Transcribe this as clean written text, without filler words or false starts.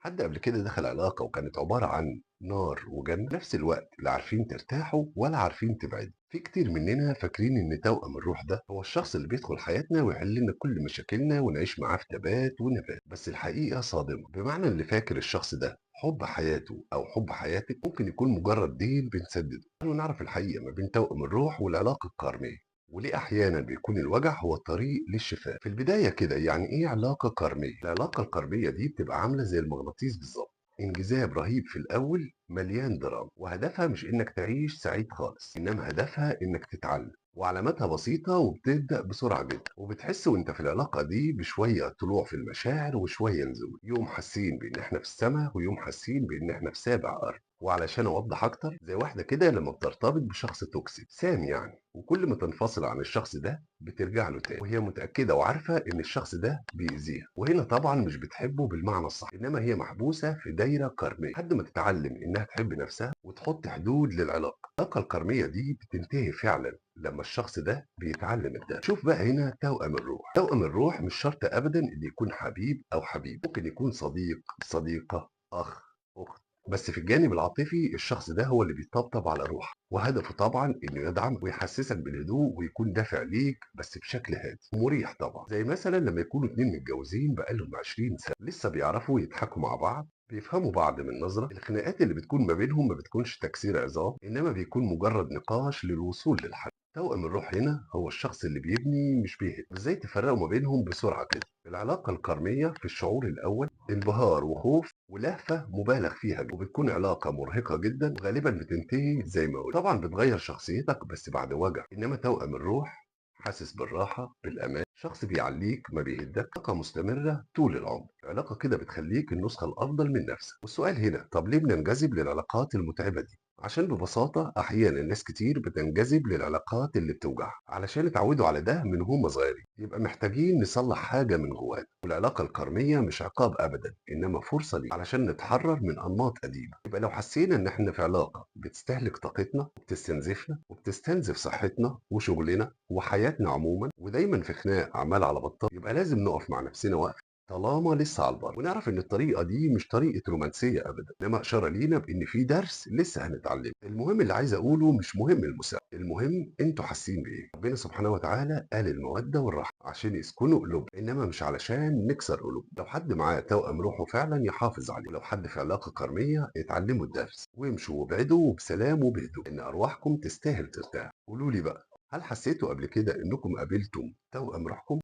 حد قبل كده دخل علاقة وكانت عبارة عن نار وجنة في نفس الوقت، لا عارفين ترتاحوا ولا عارفين تبعدوا. في كتير مننا فاكرين ان توأم الروح ده هو الشخص اللي بيدخل حياتنا ويحل لنا كل مشاكلنا ونعيش معاه في تبات ونبات، بس الحقيقة صادمة. بمعنى اللي فاكر الشخص ده حب حياته او حب حياتك ممكن يكون مجرد دين بنسدده. تعالوا نعرف الحقيقة ما بين توأم الروح والعلاقة الكارمية، وليه احيانا بيكون الوجع هو الطريق للشفاء. في البداية كده، يعني ايه علاقة كارمية؟ العلاقة الكارمية دي بتبقى عاملة زي المغناطيس بالظبط، انجذاب رهيب في الاول مليان دراما، وهدفها مش انك تعيش سعيد خالص، انما هدفها انك تتعلم. وعلاماتها بسيطة وبتبدأ بسرعة جدا، وبتحس وانت في العلاقة دي بشوية طلوع في المشاعر وشوية نزول، يوم حاسين بان احنا في السماء ويوم حاسين بان احنا في سابع ارض. وعلشان اوضح اكتر، زي واحدة كده لما بترتبط بشخص toxic سام يعني، وكل ما تنفصل عن الشخص ده بترجع له تاني، وهي متأكدة وعارفة ان الشخص ده بيأذيها، وهنا طبعا مش بتحبه بالمعنى الصح، انما هي محبوسة في دايرة كارمية لحد ما تتعلم انها تحب نفسها وتحط حدود للعلاقة. العلاقة الكارمية دي بتنتهي فعلا لما الشخص ده بيتعلم الدرس. شوف بقى هنا توأم الروح. توأم الروح مش شرط ابدا ان يكون حبيب او حبيب، ممكن يكون صديق، صديقة، اخ، اخت، بس في الجانب العاطفي الشخص ده هو اللي بيطبطب على روحك، وهدفه طبعا انه يدعمك ويحسسك بالهدوء ويكون دافع ليك، بس بشكل هادي ومريح طبعا. زي مثلا لما يكونوا اتنين متجوزين بقالهم 20 سنة لسه بيعرفوا يضحكوا مع بعض، بيفهموا بعض من نظرة. الخناقات اللي بتكون ما بينهم ما بتكونش تكسير عظام، انما بيكون مجرد نقاش للوصول للحل. توأم الروح هنا هو الشخص اللي بيبني مش بيهد. ازاي تفرقوا ما بينهم بسرعة كده؟ العلاقة الكارمية في الشعور الأول انبهار وخوف ولهفة مبالغ فيها جدا، وبتكون علاقة مرهقة جدا، وغالبا بتنتهي زي ما قلت. طبعا بتغير شخصيتك بس بعد وجع. إنما توأم الروح حاسس بالراحة بالأمان، شخص بيعليك ما بيهدك، علاقة مستمرة طول العمر، علاقة كده بتخليك النسخة الأفضل من نفسك. والسؤال هنا، طب ليه بننجذب للعلاقات المتعبة دي؟ عشان ببساطة أحيانا ناس كتير بتنجذب للعلاقات اللي بتوجعها علشان اتعودوا على ده من هم صغيرين، يبقى محتاجين نصلح حاجة من جوانا. والعلاقة الكارمية مش عقاب أبدا، إنما فرصة ليه علشان نتحرر من أنماط قديمة. يبقى لو حسينا إن إحنا في علاقة بتستهلك طاقتنا وبتستنزفنا وبتستنزف صحتنا وشغلنا وحياتنا عموما، ودايما في خناق عمال على بطال، يبقى لازم نقف مع نفسنا وقفة طالما لسه على البر، ونعرف ان الطريقه دي مش طريقه رومانسيه ابدا، انما اشاره لينا بان في درس لسه هنتعلمه. المهم اللي عايز اقوله، مش مهم المساعده، المهم انتوا حاسين بايه. ربنا سبحانه وتعالى قال الموده والرحمه عشان يسكنوا قلوب، انما مش علشان نكسر قلوب. لو حد معاه توأم روحه فعلا يحافظ عليه، ولو حد في علاقه كارميه اتعلموا الدرس وامشوا وابعدوا وبسلام وبهدوء، ان ارواحكم تستاهل ترتاح. قولوا لي بقى، هل حسيتوا قبل كده انكم قابلتم توأم روحكم؟